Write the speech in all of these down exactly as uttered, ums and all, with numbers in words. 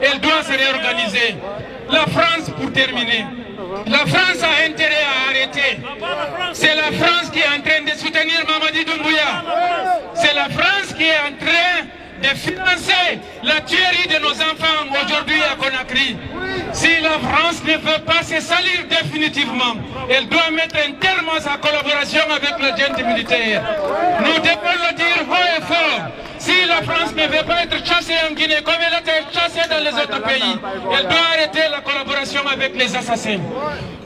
Elle doit se réorganiser. La France, pour terminer, la France a intérêt à arrêter. C'est la France qui est en train de soutenir Mamadi Doumbouya. C'est la France qui est en train de financer la tuerie de nos enfants aujourd'hui à Conakry. Si la France ne veut pas se salir définitivement, elle doit mettre un terme à sa collaboration avec la junte militaire. Nous devons le dire haut et fort. Si la France ne veut pas être chassée en Guinée comme elle a été chassée dans les autres pays, elle doit arrêter la collaboration avec les assassins.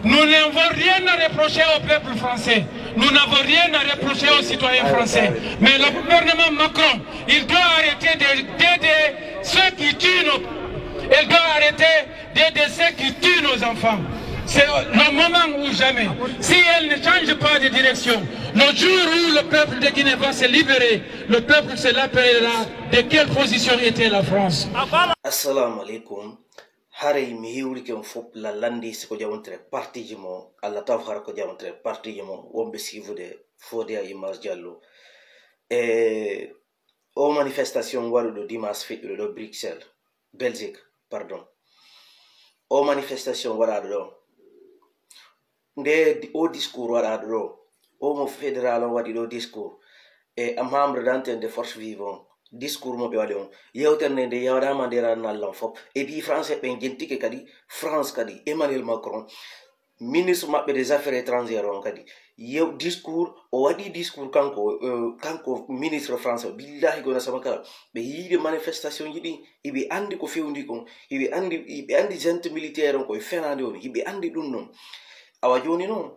Nous n'avons rien à reprocher au peuple français. Nous n'avons rien à reprocher aux citoyens français. Mais le gouvernement Macron, il doit arrêter de- d'aider ceux qui tuent nos... Il doit arrêter d'aider ceux qui tuent nos enfants. C'est le moment ou jamais. Si elle ne change pas de direction, le jour où le peuple de Guinée va se libérer, le peuple se rappellera de quelle position était la France. Assalamu alaikum. Haray mi hiwrike on fof lallandi si ko jawontere partiji mo, Allah taw hara ko jawontere partiji mo, wonɓe siifude Fodé à Image Diallo. E o manifestation waɗuɗo dimanche feƴƴuɗo ɗo Bruxelles, Belgique, pardon. O manifestation waɗaɗo ɗo. Nde di- o discours waɗaɗo ɗo, o mo fédéral on waɗi ɗo discours. E membre d'antenne de Force Vive on, discours mo ɓe waɗi on. Yewtere nde nde yawɗama nde rannal on fof. E ɓi français ɓen jentike kadi, France kadi, Emmanuel Macron, ministre maɓɓe des affaires étrangères on kadi. Yew discours, o waɗi discours kanko, eh, kanko ministre français, billahi gona sama kala. Ɓe yiide manifestation ji ɗi, hiɓe andi ko fewndi kon, hiɓe andi, hiɓe andi junte militaire on ko e fenande on, hiɓe andi ɗum non. Awa joni non,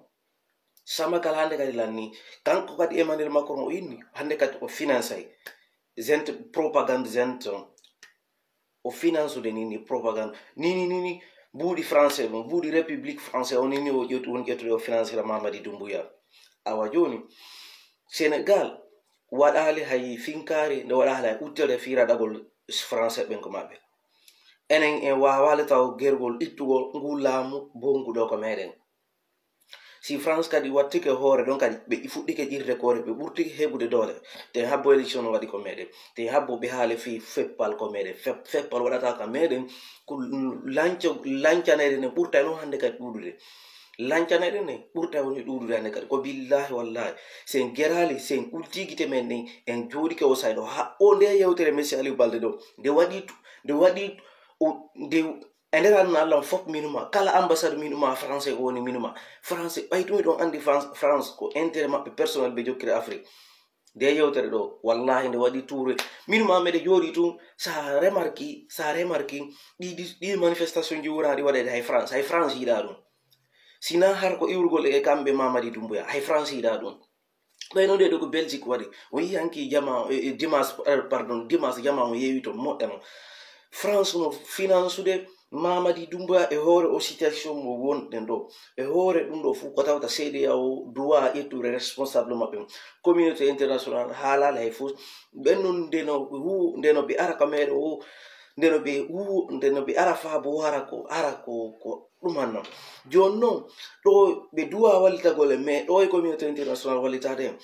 sama kala hande kadi lanni, kanko kadi Emmanuel Macron o inni, hande kadi o finansay junte, propagande junte on. O finansude ni ni propagande, ni ni ni ni buuɗi français on, buuɗi République français on ni ni o ƴetu, woni ƴetude o finansira Mamadi Doumbouya. Awa joni, Sénégal waɗaali hay finkaari, nde waɗaali hay uddere fiiraɗagol français ɓen ko maɓɓe. Enen en waawaali taw gergol ittugol ngu laamu bongu ɗo ko meɗen. Si France kadi wattike hoore ɗon kadi, ɓe fuɗɗike ƴirde koore, ɓe ɓurtike heɓude doole. Te habbo élection no waɗi ko meɗen. Te habbo ɓe haale fii feppal ko meɗen. Fep-, feppal waɗata ka meɗen, ko lanco-, lancanede ne ɓurta non hande kadi ɗuuɗude. Lancanede ne ɓurta woni ɗuuɗude hande kadi. Ko billahi wallahi. Sen gerali, sen ulti gite men ɗin, en jooɗike o sayɗo. Ha o nde yewtere Monsieur Aliou Balde ɗo, nde waɗi tu-, nde waɗi tu-, o, nde, e nder aduna Allah on fof minuma. Kala ambassade minuma, français o woni minuma. Français, ɓay tun ɗon andi France, France ko intérêt maɓɓe personnel ɓe jokkiri Afrique. Nde yewtere ɗo, wallahi nde waɗi tuure. Minuma meɗe jooɗi tun, sa remarki, sa remarki, ɗi, ɗi, ɗi manifestation ji wuraɗi waɗede hay France, hay France yiɗa ɗum. Sina har ko iwrugol e kamɓe Mamadi Doumbouya, hay France yiɗa ɗum. Ɓayno nde ɗo ko Belgique waɗi. O yiyanki jama, e, e, dimanche, eh, pardon, dimanche jama o yeewi to moƴƴa mo. France no finansude Mamadi Doumbouya e hoore o situation mo wonɗen ɗo. E hoore ɗum ɗo fof ko tawta C D A O duwa ƴettude responsable maɓɓe. Communauté international haalaali hay fof. Ɓen nun nde no wu-, nde no ɓe ara ka meɗen o, nde no ɓe wu-, nde no ɓe ara faabo hara ko, hara ko, ko ɗum hanno. Jooni non, ɗo ɓe duwa wallitagol en, mais ɗo e communauté international wallitaade en.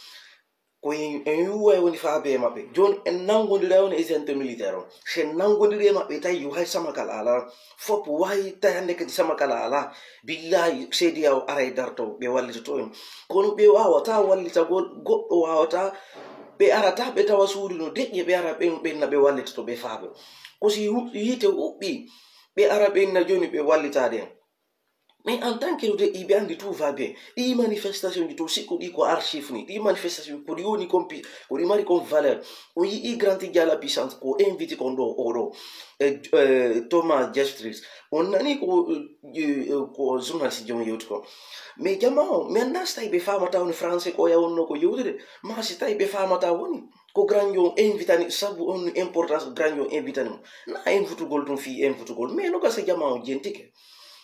Ko en, en yuwa e woni faabe e maɓɓe. Jooni en nanngondiray woni e junte militaire on. Si en nanngondiri e maɓɓe tawi yo hay samakal alaa. Fof wayi tawi hannde kadi samakal alaa. Billahi, C D A O aray darto, ɓe wallitoto en. Kono ɓe waawataa wallitagol, goɗɗo waawataa, ɓe arataa, ɓe tawa suudu no deƴƴi, ɓe ara ɓen, ɓen na ɓe wallitoto, ɓe faabo. Ko si hu-, yiite huɓɓi, ɓe ara ɓen na jooni ɓe wallitaade en. Mais en tant que no deƴƴi, ɓe anndi tout va bien. Ɗi manifestation ji to sikku ɗi ko archive ni. Ɗi manifestation ko ɗi woni compi-, ko ɗi mari comme valeur. On yi'i Grand Tidjala Puissance ko invité kon ɗo, o ɗo. E, e, Thomas Jeffries. On nani ko, e, e, ko journaliste jom yewti kon. Mais jama o, mi anndaa si tawi ɓe faamata woni français ko yawonno ko yewtude. Ma si tawi ɓe faamata woni ko Grand Jon invitani, sabu on importance ko Grand Jon invitani mo. Na invitugol ɗum fii invitugol. Mais no gasa jama o jentike.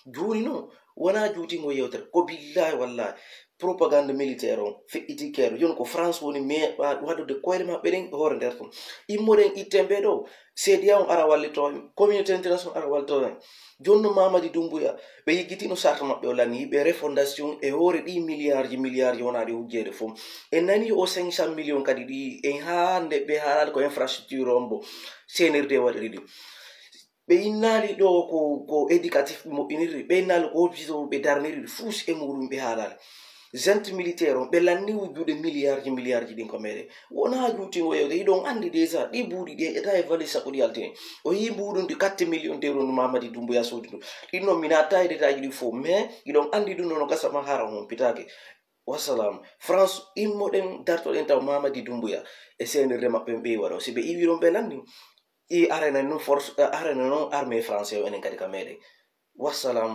Jooni non, wonaa juutingo yewtere. Ko billahi wallahi. Propagande militaire on, feƴƴiti keeɗo. Jooni ko France woni meeɓa waɗude koyɗe maɓɓe ɗen e hoore nder ton. Immoɗen itten ɓe ɗo, C D A O on ara wallito en, communauté international ara wallito en. Jooni no Mamadi Doumbouya, ɓe yiggitino charte maɓɓe o lanni, yiɓe refondation e hoore ɗi milliard ji, milliard ji wonaa ɗi hujjeede fof. En nani o cinq cent millions kadi ɗi, en haa hannde ɓe haalaali ko infrastructure on bo C N R D waɗiri ɗi. Ɓe innaali ɗo ko, ko éducatif ɓe moƴƴiniri, ɓe innaali ko hôpitaux ɓe darniri, fuu si e muɗum ɓe haalaali. Junte militaire on, ɓe lanni wujjude milliardji, milliardji ɗin ko meɗen. Wonaa juutingo yewte, hiɗon anndi déjà, ɗi buuɗi ɗi heƴataa e valise sappo ɗi yaltini. O yii mbuuɗum ɗi quatre millions d'euros no Mamadi Doumbouya soodi ɗum. Ɗin non, mi naattaa e détail ji ɗin fof, mais hiɗon anndi ɗum noon, no gasama hara on humpitaake. Wassalam. France, immoɗen, dartoɗen taw Mamadi Doumbouya e seenirde maɓɓe ɓe ɓe waɗa. Si ɓe iwi ɗon, ɓe lanni. I arena non force, eh, arena non armée français o enen kadi ka meɗen. Wassalam.